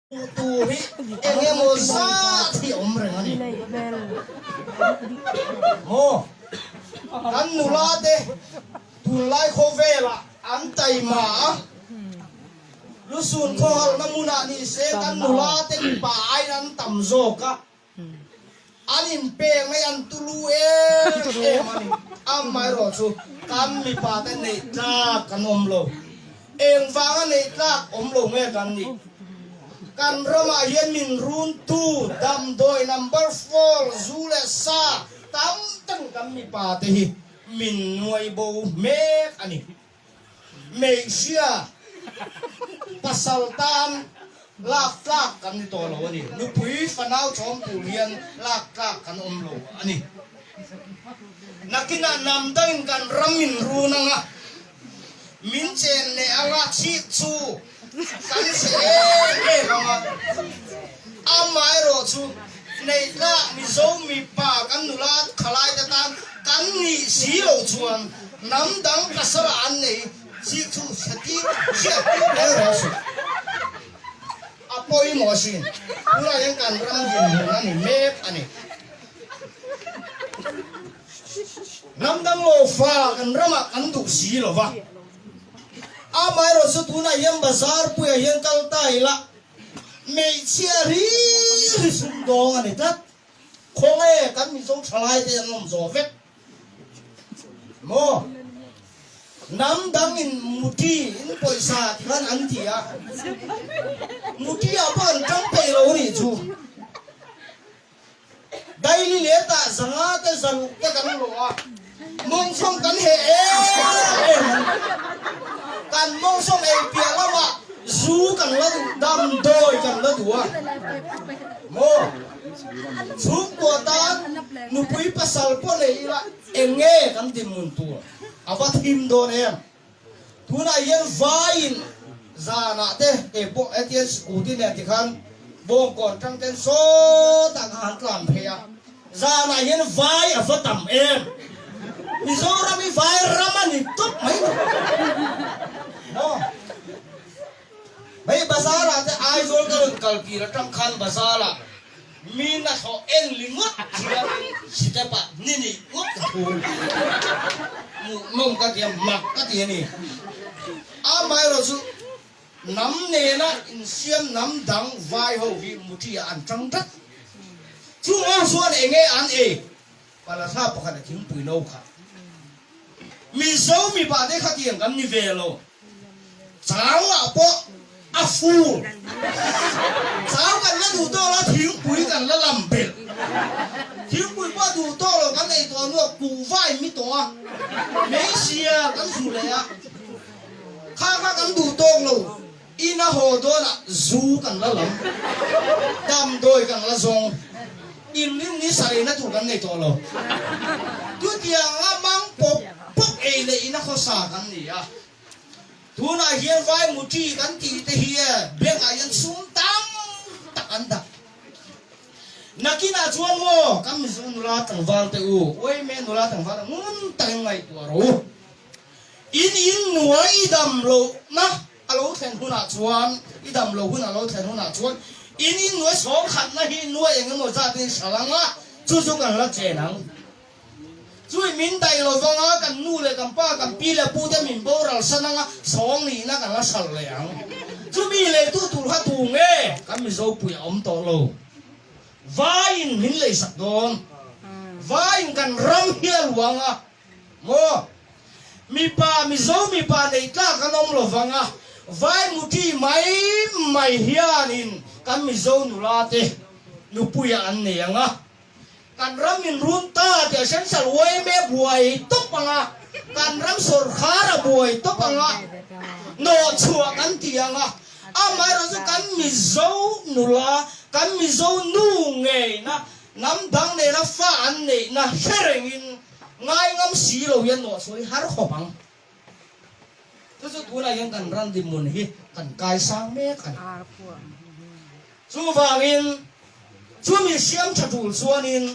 Hmuh tur hi eng emaw zat hi a awm reng a ni. Maw? Kan nula te tunlai khawvelah an taima a, lusun khawhalna hmunah ni se kan nula te mipa aiin an tam zawk a, An inpek mai an tulu em em a ni. Amaherawh chu kan mipa te neih tlak kan awm lo. Engvanga neih tlak awm lo nge kan nih? Kan ramah hian min runtu damdawi number four zu leh sa tam tak kan mipa te hi min nuai bo mek a ni. Hmeichhia pasal tan lak tlak kan ni tawh lo a ni. Nupui fanau chawm tur hian lak tlak kan awm lo a ni. Nakinah hnam dangin kan ram min run ang a, min chen leh ang a, chhik chu kan chhe em em ang a. Amaherawhchu, Neihtlak Mizo mipa kan nula khalaite tan kan nih si lo chuan hnam dang pasal ah an nei chik chu hretir hriat tir reng reng suh. A pawimawh asin. Tunah hian kan ram dinhmun a ni mek a ni. Hnam dang lo fa kan ramah kan duh si lo va. Amaherawhchu tunah hian bazar puiah hian kal ta ila Hmeichhia ri ri sumdawng a ni tlat. Khawnge kan Mizo thalai te an awm zawh vek maw? Hnam dang in muti in pawisa ti khan an ti a, muti ah pawh an tang peih lo nih chu. Daily letah zanga te zaruk te kan lawh a, mawngchawm kan heh em em a ni. Kan mawngchawm ei piah lamah zu kan la duh, damdawi kan la duh a. Maw? Chhungkua tan nupui pasal pawh nei ila eng nge kan dinhmun tur a va thim dawn em? Tunah hian vaiin zanah te kei pawh hetiang scooty nen tikhan bawngkawn tang ten sawtah kha han tlan phei a, zanah hian vai a va tam em! Mizoram hi vai ram a ni tawp mai lo maw? Hei bazar ah te Aizawl ka rawn kal tir atang khan bazar ah Mi hnathawh en li ngawt chuanin step ah ni nih ngawt ka thu. Hmuhnawm ka ti a, mak ka ti a ni. Amaherawh chu hnam nena insiam hnam dang vai ho hi muthi ah an tang tlat. Chung ho chuan enge an ei? Palatha pakhat a thingpui no kha. Mizo mipa te khatiang kan ni ve lo. Changah pawh a fur. Chang kan la duh tawk lo, thingpui kan la lam belh. Thingpui pawh duh tawk lo kan ei tawh hnuah kuhva in mi tawh a, hmeichhia kan zu leh a. Kha kha kan duh tawk lo, in a haw dawnah zu kan la lam, damdawi kan la zawng, inrin ni sareina tur kan nei tawh lo. Chutianga mang pawp pawp ei leh in a khawsa kan ni a. Tunah hian vai muṭi kan tih te hi bank ah hian sum tam tak an dah. Nakinah chuan maw kan Mizo nula tlangval te u, uaime nula tlangval te ngun takin ngaihtuah rawh u. In in nuai i dam lohna a lo thlen hunah chuan, i dam loh hun a lo thlen hunah chuan in in nuai sawng khatna hi nuai eng emaw zat in hral ang a, chu chu kan la chen ang. Chui min daih lo vang a, kan nu leh kan pa, kan pi leh pu te min boral san ang a, sawng nihna kan la hral leh ang. Chumi leitu tur kha tu nge? Kan Mizopui a awm tawh lo. Vaiin min leisak dawn. Vaiin kan ram hi a luang a, maw? Mipa, Mizo mipa neih tlak an awm lo vang a, vai muti mai mai hianin kan Mizo nula te nupuiah an nei ang a. Kan ram in run ta tih a Central yma buai tawp ang a, kan ram sawrkhar a buai tawp ang a, nawhchhuah kan ti ang a, amaherawh chu kan Mizo nula, kan Mizo nu ngeina, hnam dang nena fa an neihna hre rengin ngai ngam si lo hian nawhchhuah hi har khawp ang. Chu chu tunah hian kan ram dinhmun hi kan kaisang mek a ni. Chuvangin chumi siam tha tul chuanin.